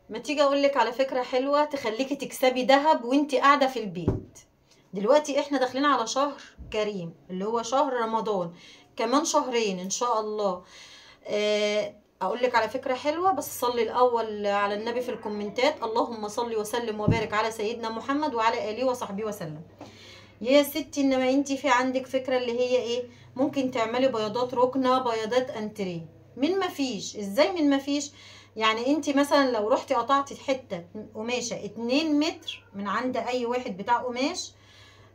ما تيجي اقول لك على فكرة حلوة تخليكي تكسبي ذهب وانت قاعدة في البيت. دلوقتي احنا داخلين على شهر كريم اللي هو شهر رمضان، كمان شهرين ان شاء الله. اقول لك على فكرة حلوة، بس صلي الاول على النبي في الكومنتات، اللهم صلي وسلم وبارك على سيدنا محمد وعلى اله وصحبه وسلم. يا ستي انما انت في عندك فكرة اللي هي ايه؟ ممكن تعملي بياضات ركنه، بياضات انتريه من ما فيش. ازاي من ما فيش؟ يعني انت مثلا لو رحتي قطعتي حتة قماشة 2 متر من عند اي واحد بتاع قماش،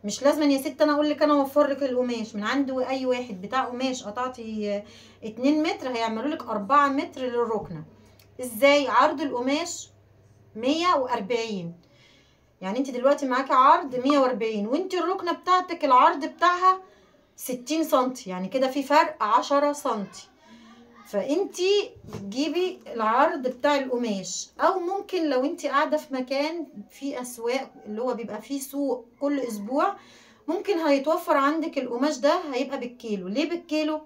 مش لازم يا ست انا اقول لك انا اوفر لك القماش، من عند اي واحد بتاع قماش قطعتي 2 متر هيعملوا لك 4 متر للركنه. ازاي؟ عرض القماش 140، يعني انت دلوقتي معاكي عرض 140 وانت الركنه بتاعتك العرض بتاعها 60 سنتي، يعني كده في فرق 10 سنتي. فانتي بتجيبي العرض بتاع القماش، او ممكن لو انتي قاعدة في مكان في اسواق اللي هو بيبقى فيه سوق كل اسبوع، ممكن هيتوفر عندك القماش ده، هيبقى بالكيلو. ليه بالكيلو؟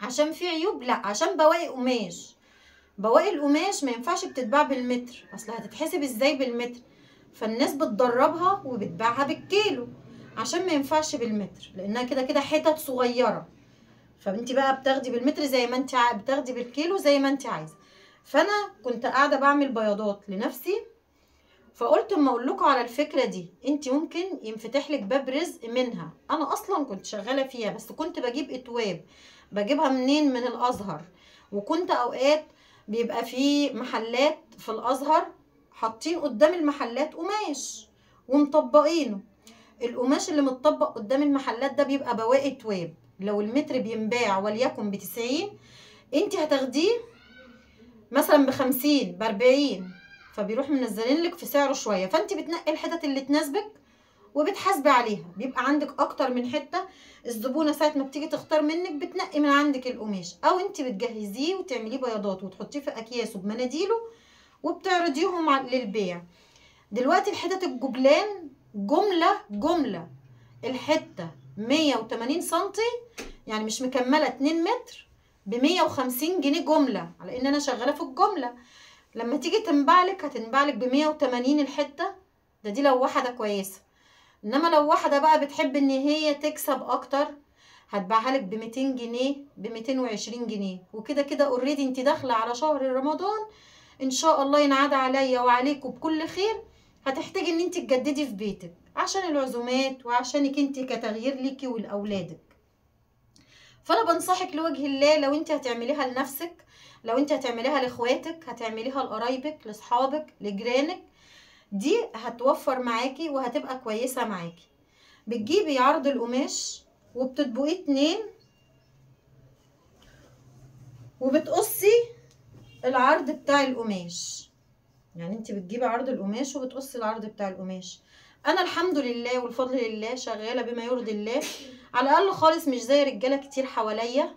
عشان في عيوب؟ لا، عشان بواقي قماش. بواقي القماش ما ينفعش بتتباع بالمتر، اصل هتتحسب ازاي بالمتر؟ فالناس بتدربها وبتباعها بالكيلو عشان ما ينفعش بالمتر، لانها كده كده حتت صغيرة. فانت بقى بتاخدي بالمتر زي ما انت بتاخدي بالكيلو زي ما انت عايزه. فانا كنت قاعدة بعمل بياضات لنفسي، فقلت اما اقول لكم على الفكرة دي، انت ممكن ينفتح لك باب رزق منها. انا اصلا كنت شغالة فيها، بس كنت بجيب اتواب. بجيبها منين؟ من الازهر. وكنت اوقات بيبقى في محلات في الازهر حاطين قدام المحلات قماش ومطبقينه. القماش اللي متطبق قدام المحلات ده بيبقى بواقي اتواب. لو المتر بينباع وليكن ب90، انت هتاخديه مثلا ب50 ب40، فبيروح منزلين لك في سعره شوية. فانت بتنقي الحتت اللي تناسبك وبتحاسبي عليها، بيبقى عندك اكتر من حتة. الزبونه ساعة ما بتيجي تختار منك بتنقي من عندك القماش، او انت بتجهزيه وتعمليه بياضات وتحطيه في اكياسه بمناديله وبتعرضيهم للبيع. دلوقتي الحتت الجبلان جملة جملة، الحتة 180 سنتي، يعني مش مكملة 2 متر، ب 150 جنيه جملة، على ان انا شغالة في الجملة. لما تيجي تنباعلك هتنباعلك ب 180 الحتة ده، دي لو واحدة كويسة. انما لو واحدة بقى بتحب ان هي تكسب اكتر هتبيعها لك ب 200 جنيه، ب 220 جنيه. وكده كده already انت داخله على شهر رمضان ان شاء الله ينعاد عليا وعليكم بكل خير. هتحتاجي ان انت تجددي في بيتك عشان العزومات وعشانك انت كتغيير ليكي ولاولادك. فانا بنصحك لوجه الله، لو انت هتعمليها لنفسك، لو انت هتعمليها لاخواتك، هتعمليها لقرايبك، لاصحابك، لجيرانك، دي هتوفر معاكي وهتبقى كويسة معاكي. بتجيبي عرض القماش وبتطبقيه 2، وبتقصي العرض بتاع القماش. يعني انت بتجيبي عرض القماش وبتقصي العرض بتاع القماش. انا الحمد لله والفضل لله شغالة بما يرضي الله، على الاقل خالص مش زي رجاله كتير حواليا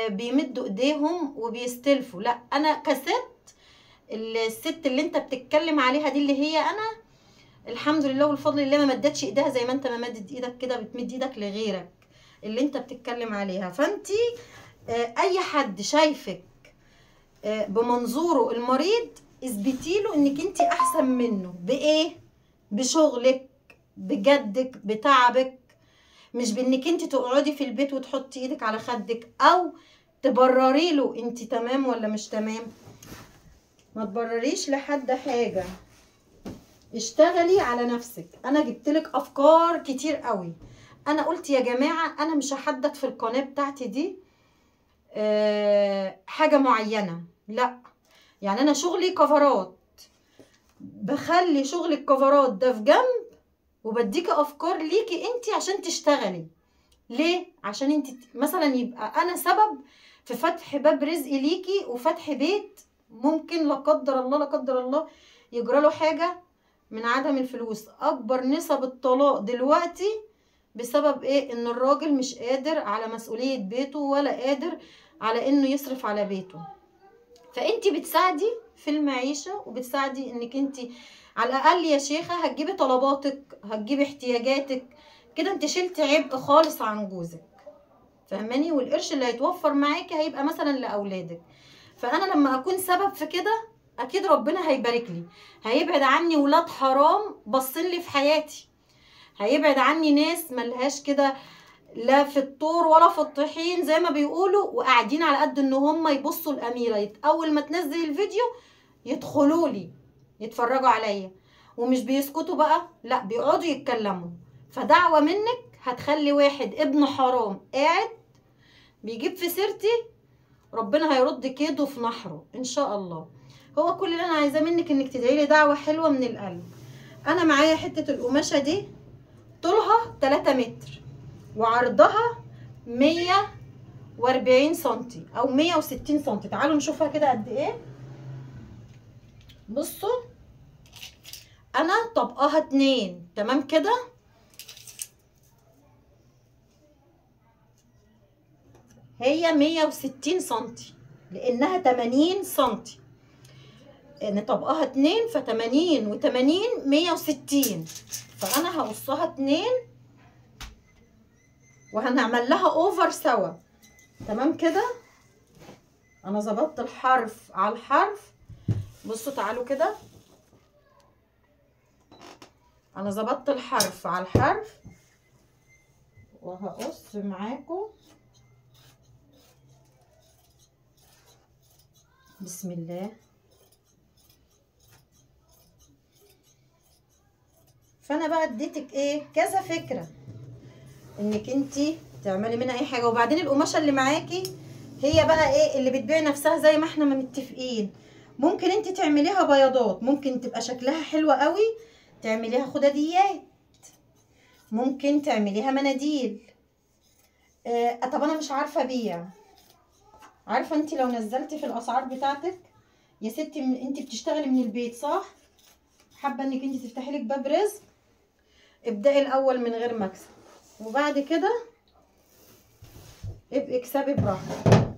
بيمدوا ايديهم وبيستلفوا. لا، انا كست، الست اللي انت بتتكلم عليها دي اللي هي انا، الحمد لله والفضل لله ما مدتش ايديها زي ما انت ما مدت ايدك كده، بتمد ايدك لغيرك اللي انت بتتكلم عليها. فانت اي حد شايفك بمنظوره المريض اثبتي له انك انت احسن منه بايه؟ بشغلك، بجدك، بتعبك، مش بانك انت تقعدي في البيت وتحطي ايدك على خدك او تبرري له انت تمام ولا مش تمام. ما تبرريش لحد حاجة، اشتغلي على نفسك. انا جبتلك افكار كتير قوي. انا قلت يا جماعة انا مش هحدد في القناة بتاعتي دي حاجة معينة، لا، يعني انا شغلي كفرات، بخلي شغل الكفرات ده في جنب وبديكي افكار ليكي انت عشان تشتغلي. ليه؟ عشان انت مثلا يبقى انا سبب في فتح باب رزق ليكي وفتح بيت ممكن لا قدر الله لا قدر الله يجرى له حاجة من عدم الفلوس. اكبر نسب الطلاق دلوقتي بسبب ايه؟ ان الراجل مش قادر على مسؤولية بيته ولا قادر على انه يصرف على بيته. فانت بتساعدي في المعيشة وبتساعدي انك انت على الاقل يا شيخه هتجيبي طلباتك، هتجيبي احتياجاتك كده، انت شلتي عبء خالص عن جوزك، فاهماني؟ والقرش اللي هيتوفر معاكي هيبقى مثلا لاولادك. فانا لما اكون سبب في كده اكيد ربنا هيبارك لي، هيبعد عني ولاد حرام باصين لي في حياتي، هيبعد عني ناس ملهاش كده لا في الطور ولا في الطحين زي ما بيقولوا، وقاعدين على قد ان هم يبصوا الاميرة اول ما تنزل الفيديو يدخلوا لي يتفرجوا عليا، ومش بيسكتوا بقى، لا بيقعدوا يتكلموا. فدعوه منك هتخلي واحد ابن حرام قاعد بيجيب في سيرتي، ربنا هيرد كيده في نحره ان شاء الله. هو كل اللي انا عايزاه منك انك تدعي لي دعوه حلوة من القلب. انا معايا حتة القماشه دي طولها 3 متر وعرضها 140 سنتي او 160 سنتي. تعالوا نشوفها كده قد ايه. بصوا انا طبقها 2، تمام كده. هي 160 سنتي لانها 80 سنتي، ان طبقها 2 ف80 و80 160، فانا هقصها 2 وهنعمل لها over سوا، تمام كده. انا ظبطت الحرف على الحرف. بصوا تعالوا كده، انا ظبطت الحرف على الحرف وهقص معاكم. بسم الله. فانا بقى اديتك ايه كذا فكرة انك انتي تعملي منها اي حاجة. وبعدين القماشه اللي معاكي هي بقى ايه اللي بتبيع نفسها زي ما احنا ما متفقين. ممكن انتي تعمليها بياضات، ممكن تبقى شكلها حلوة قوي، تعمليها خداديات، ممكن تعمليها مناديل. طب انا مش عارفه ابيع. عارفه انتي لو نزلتي في الاسعار بتاعتك يا ستي، انتي بتشتغلي من البيت صح؟ حابة انك انتي تفتحي لك باب رزق، ابدأي الاول من غير مكسب وبعد كده ابقي اكسبي براحتك.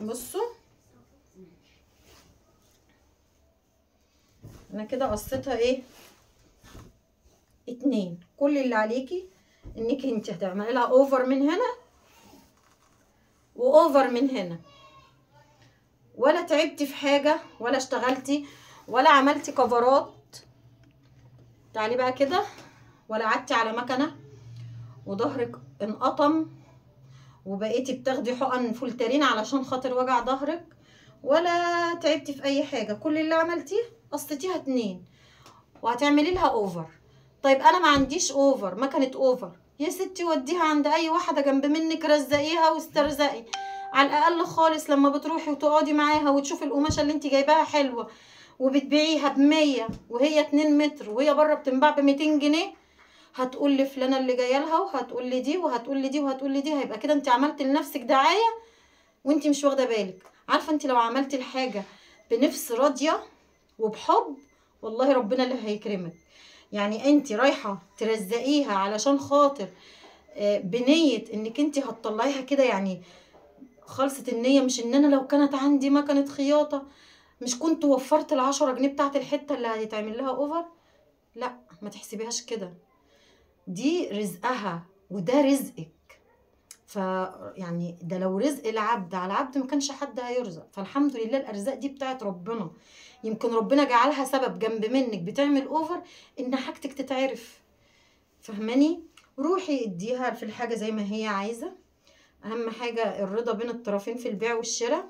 بصوا انا كده قصيتها ايه 2. كل اللي عليكي انك انت هتعملي لها over من هنا و over من هنا، ولا تعبتي في حاجة ولا اشتغلتي ولا عملتي كفرات. تعالي بقى كده، ولا قعدتي على مكنه وظهرك انقطم وبقيتي بتاخدي حقن فولترين علشان خاطر وجع ظهرك، ولا تعبتي في اي حاجة. كل اللي عملتيه قصيتيها 2 وهتعملي لها over. طيب انا ما عنديش over، مكنه over يا ستي وديها عند اي واحدة جنب منك، رزقيها واسترزقي على الاقل خالص. لما بتروحي وتقعدي معاها وتشوفي القماشه اللي انت جايباها حلوة وبتبيعيها ب100 وهي 2 متر وهي بره بتنباع ب200 جنيه، هتقول لفلانه اللي جاية لها وهتقول لي دي وهتقول لي دي وهتقول لي دي. هيبقى كده انت عملت لنفسك دعاية وانت مش واخده بالك. عارفه انت لو عملتي الحاجة بنفس راضية وبحب، والله ربنا اللي هيكرمك. يعني انت رايحة ترزقيها علشان خاطر بنيه انك انت هتطلعيها كده، يعني خلصت النية. مش ان انا لو كانت عندي مكنه خياطة مش كنت وفرت ال10 جنيه بتاعت الحتة اللي هيتعمل لها over. لا ما تحسبيهاش كده، دي رزقها وده رزقك. ف يعني ده لو رزق العبد على العبد ما كانش حد هيرزق. فالحمد لله الارزاق دي بتاعت ربنا، يمكن ربنا جعلها سبب جنب منك بتعمل over ان حاجتك تتعرف. فهماني؟ روحي اديها في الحاجة زي ما هي عايزه. اهم حاجة الرضا بين الطرفين في البيع والشراء.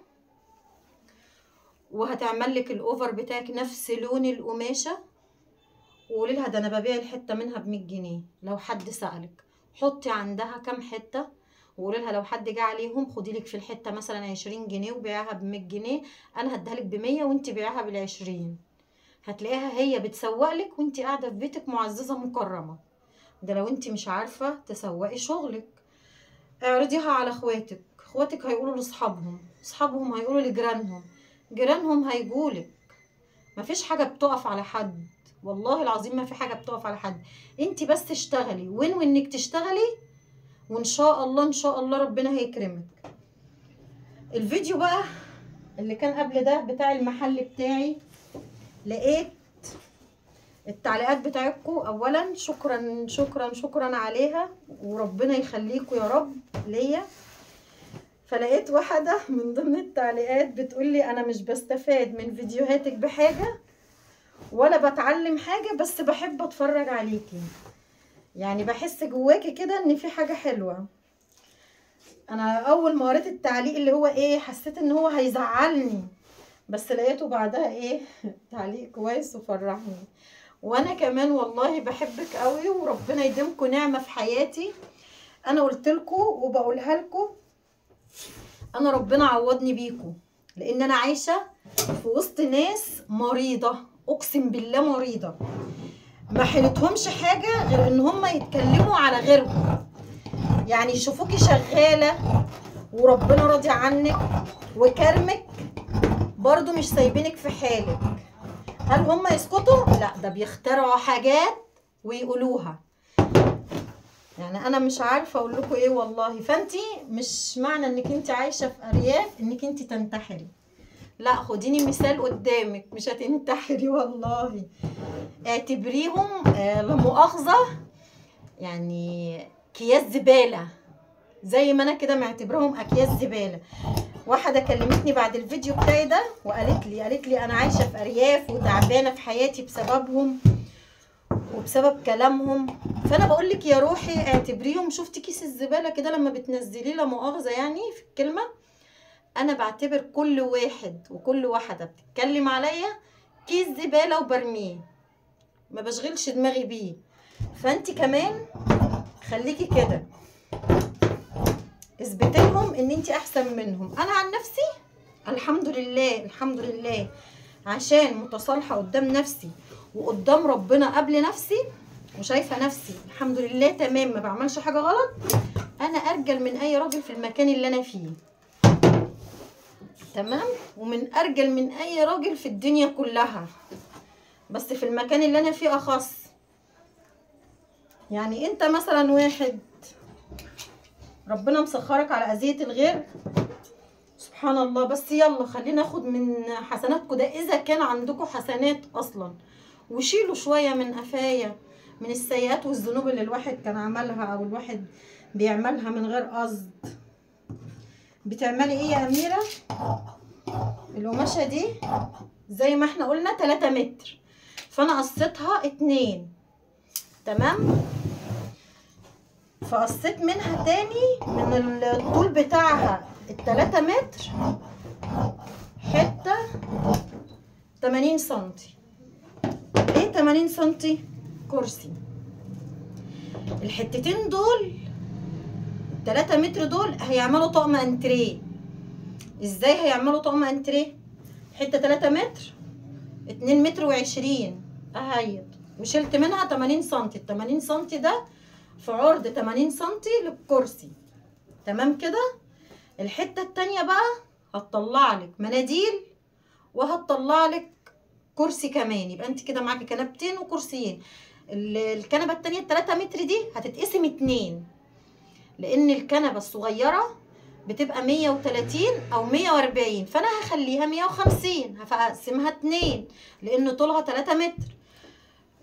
وهتعمل لك ال over بتاعك نفس لون القماشه، وقولي لها ده انا ببيع الحتة منها ب100 جنيه. لو حد سالك حطي عندها كام حتة وقولي لها لو حد جه عليهم خدي لك في الحتة مثلا 20 جنيه وبيعها ب100 جنيه، انا هديها لك ب100 وانت بيعها بال20. هتلاقيها هي بتسوق لك وانت قاعدة في بيتك معززه مكرمة. ده لو انت مش عارفه تسوقي شغلك اعرضيها على اخواتك، اخواتك هيقولوا لاصحابهم، اصحابهم هيقولوا لجيرانهم، جيرانهم هيجولك. مفيش حاجة بتقف على حد، والله العظيم ما في حاجة بتقف على حد. انت بس اشتغلي وين وانك تشتغلي وان شاء الله ان شاء الله ربنا هيكرمك. الفيديو بقى اللي كان قبل ده بتاع المحل بتاعي، لقيت التعليقات بتاعتكم. اولا شكرا شكرا شكرا عليها وربنا يخليكم يا رب ليا. فلقيت واحدة من ضمن التعليقات بتقولي انا مش بستفاد من فيديوهاتك بحاجة ولا بتعلم حاجة، بس بحب اتفرج عليكي، يعني بحس جواكي كده ان في حاجة حلوة. انا اول ما قريت التعليق اللي هو ايه حسيت ان هو هيزعلني، بس لقيته بعدها ايه تعليق كويس وفرحني. وانا كمان والله بحبك قوي، وربنا يديمكم نعمه في حياتي. انا قلت لكم وبقولها لكم، انا ربنا عوضني بيكم، لان انا عايشه في وسط ناس مريضه، اقسم بالله مريضه، ما حيلتهمش حاجة غير ان هم يتكلموا على غيرهم. يعني يشوفوكي شغالة وربنا راضي عنك وكرمك، برضو مش سايبينك في حالك. هل هم يسكتوا؟ لا، ده بيخترعوا حاجات ويقولوها. يعني انا مش عارفه اقول لكم ايه والله. فانتي مش معنى انك انت عايشه في ارياف انك انت تنتحري، لا، خديني مثال قدامك، مش هتنتحري والله. اعتبريهم لا مؤاخذة يعني اكياس زبالة، زي ما انا كده معتبرهم اكياس زبالة. واحدة كلمتني بعد الفيديو بتاعي ده وقالت لي، قالت لي انا عايشه في ارياف وتعبانه في حياتي بسببهم وبسبب كلامهم. فانا بقول لك يا روحي اعتبريهم، شفتي كيس الزبالة كده لما بتنزليه لا مؤاخذة يعني في الكلمة، انا بعتبر كل واحد وكل واحدة بتتكلم عليا كيس زبالة وبرميه، ما بشغلش دماغي بيه. فانت كمان خليكي كده، اثبتي لهم ان انت احسن منهم. انا عن نفسي الحمد لله، الحمد لله، عشان متصالحه قدام نفسي وقدام ربنا قبل نفسي، وشايفه نفسي الحمد لله تمام، ما بعملش حاجة غلط. انا ارجل من اي راجل في المكان اللي انا فيه، تمام، ومن ارجل من اي راجل في الدنيا كلها، بس في المكان اللي انا فيه اخص. يعني انت مثلا واحد ربنا مسخرك على اذيه الغير، سبحان الله، بس يلا خلينا ناخد من حسناتكم ده اذا كان عندكم حسنات اصلا، وشيلوا شوية من قفايا من السيئات والذنوب اللي الواحد كان عملها او الواحد بيعملها من غير قصد. بتعملي ايه يا اميره؟ القماشه دي زي ما احنا قلنا 3 متر، فانا قصيتها 2، تمام، فقصيت منها تاني من الطول بتاعها 3 متر حتة 80 سنتي. ليه 80 سنتي؟ كرسي. الحتتين دول 3 متر دول هيعملوا طقم انتريه. ازاي هيعملوا طقم انتريه؟ حتة 3 متر 2 متر و20 اهيت، وشلت منها 80 سنتي. ال 80 سنتي ده في عرض 80 سنتي للكرسي، تمام كده. الحتة التانية بقى هتطلع لك مناديل وهتطلع لك كرسي كمان، يبقى انت كده معاكي كنبتين وكرسيين. الكنبة التانية 3 متر دي هتتقسم 2، لان الكنبة الصغيرة بتبقى 130 او 140، فانا هخليها 150، هقسمها 2 لان طولها 3 متر،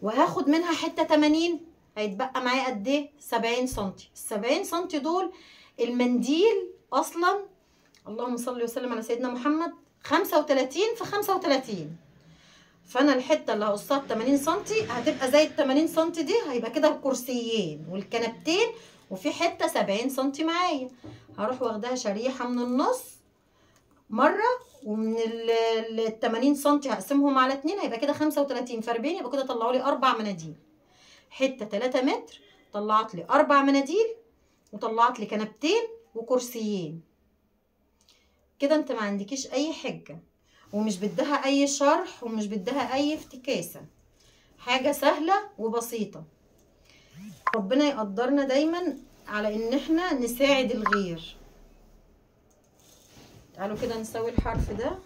وهاخد منها حتة 80، هيتبقى معايا قد ايه؟ 70 سنتي. ال 70 سنتي دول المنديل اصلا، اللهم صل وسلم على سيدنا محمد، 35 في 35، فانا الحتة اللي هقصها 80 سنتي هتبقى زي ال 80 سنتي دي، هيبقى كده الكرسيين والكنبتين، وفي حتة 70 سنتي معايا. هروح واخداها شريحة من النص مرة، ومن ال 80 سنتي هقسمهم على 2، هيبقى كده 35 في 40، يبقى كده طلعوا لي 4 مناديل. حتة 3 متر طلعت لي 4 مناديل، وطلعت لي كنبتين وكرسيين. كده انت ما عندكيش اي حجه، ومش بدها اي شرح، ومش بدها اي افتكاسه، حاجة سهلة وبسيطة. ربنا يقدرنا دايما على ان احنا نساعد الغير. تعالوا كده نسوي الحرف ده.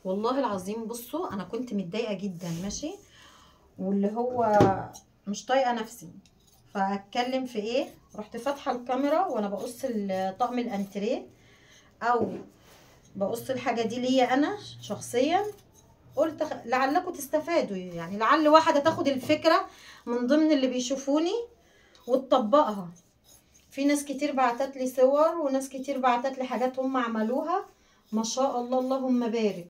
والله العظيم بصوا انا كنت متضايقة جدا، ماشي، واللي هو مش طايقة نفسي، فاتكلم في ايه؟ رحت فاتحة الكاميرا وانا بقص طقم الانتريه، او بقص الحاجة دي ليا انا شخصيا، قلت لعلكم تستفادوا، يعني لعل واحدة تاخد الفكرة من ضمن اللي بيشوفوني وتطبقها. في ناس كتير بعتت لي صور، وناس كتير بعتت لي حاجات هم عملوها، ما شاء الله اللهم بارك.